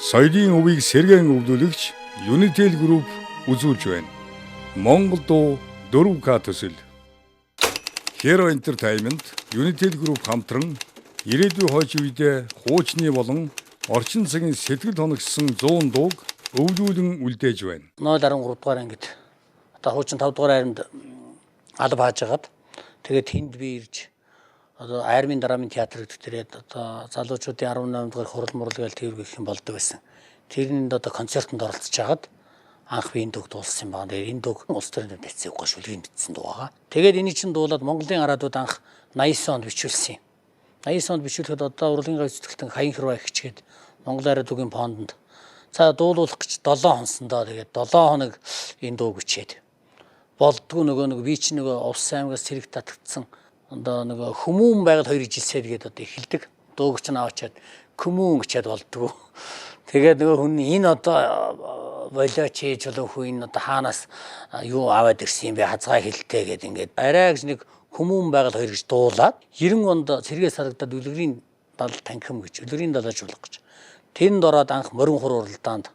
Соёлын өвийг сэргээн өвлүүлэгч Unitel Group үзүүлж байна. Монгол дуу 4К төсөл. Hero Entertainment, Unitel Group хамтран ирээдүйн хойч үедээ хуучны болон орчин цагийн сэтгэл хоногссон 100 дууг өвлүүлэн үлдээж байна. 0.13 дугаар ангид одоо хуучин 5 дугаар айрамд алба хааж хагаад тэгээд тэнд би ирж одоо армийн драмын театр гэдэг дээр одоо залуучуудын 18 дугаар хурал мурал гэж тэр гэх юм болдог байсан. Тэрнийнд одоо концертод оролцож хагаад анх би энэ дууг дуулсан юм байна. Тэгээд энэ дууг улс төрийн дэвтэр гоо шүлгийн бичсэн дуу байгаа. Тэгээд энийг чинь дуулаад Монголын араадууд анх 89 онд бичүүлсэн юм. 89 онд бичүүлэхэд одоо урлагийн гай зүтгэлтэн Хаян хэрвээ хичгээд Монгол араадуугийн фондонд за дуулуулах гэж 7 хонсон доо. Тэгээд 7 хоног энэ дууг бичээд болдгоо нөгөө нэг би чинь нөгөө Увс аймгаас цэрэг татагдсан одоо нөгөө хүмүүн байгаль хоёр жилсээд гээд одоо эхэлдэг. Дууг чинь аваачаад хүмүүн гэчээд болдгоо. Тэгээд нөгөө хүн энэ одоо болооч хийж болов хүү энэ одоо хаанаас юу аваад ирсэн юм бэ хазгай хэлтэй гээд ингээд арай гэж нэг хүмүүн байгаль хоёр гэж дуулаад 90 онд цэргээс харагдаад үлгэрийн дал танхим гэж үлгэрийн далаа жуулах гэж. Тэнд ороод анх морин хур уралдаанд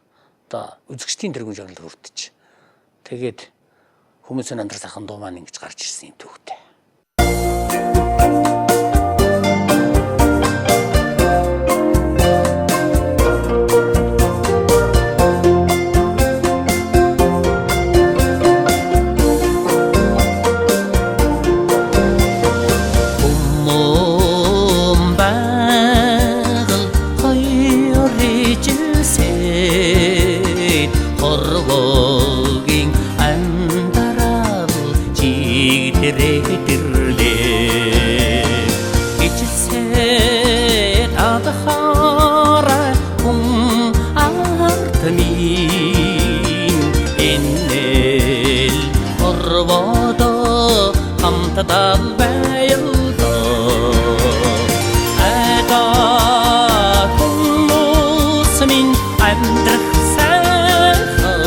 одоо үзэгчдийн тэргүүн жаргал хүртэж. Тэгээд хүмүүсийн амьдрал сайхан дуу маань ингэж гарч ирсэн юм түүхтэй. Хүмүүн байгаль хоёр ижилсээд хорвогийн андарал чигтрээ тэрлээ. Ижилсээд адахаарай хүн ард минь энэл хорвоодо хамтдаа байлдаа. Айдаа хүмүүс минь амьдрах сайхан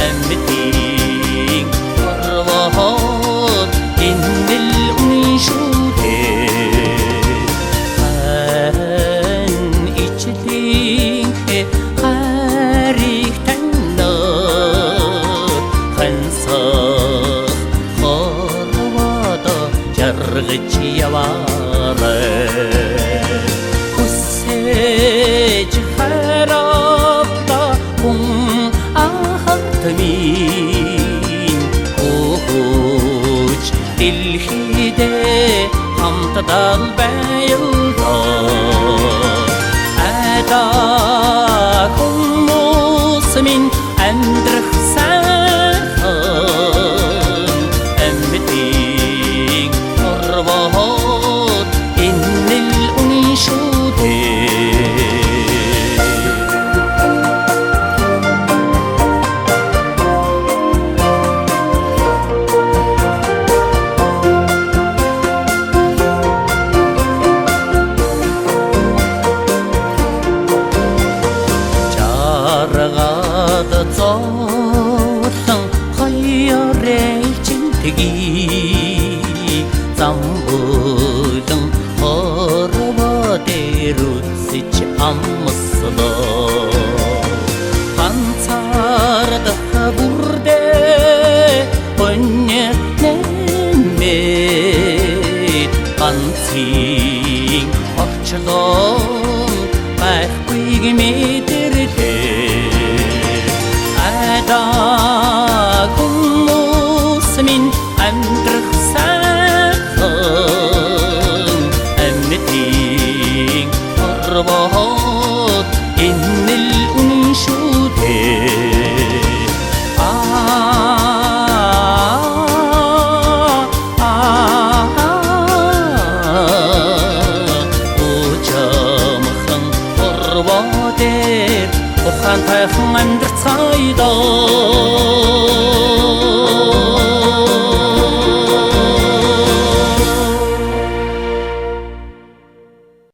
амьтын хорвоод энэл үнэн шүү дээ. Хан ичлэнхэ хайрыг таньнаа хансах хорвоод жаргаж яваарай. Хүсэж хайраа хүн ахад минь хөөж дэлхийдээ хамтдаа байлдаа. Айдаа хүмүүс минь амьдрах сайхан амьтын хорвоод энэл үнэн шүү дээ. Жаргаад зовлон хоёр ээлжинтгий зам бүлэн хорвоо дээр үсэж амслаа. Ганцаардах бүрдээ өнөр нэмээд ганцын орчлон байхгүйг мэдэрлээ. Айдаа хүмүүс минь амьдрах сайхан амьтын хорвоод энэл үнэн шүү дээ. Уучамхан хорвоо дээр ухаан тайхан амьдрцгаая доо.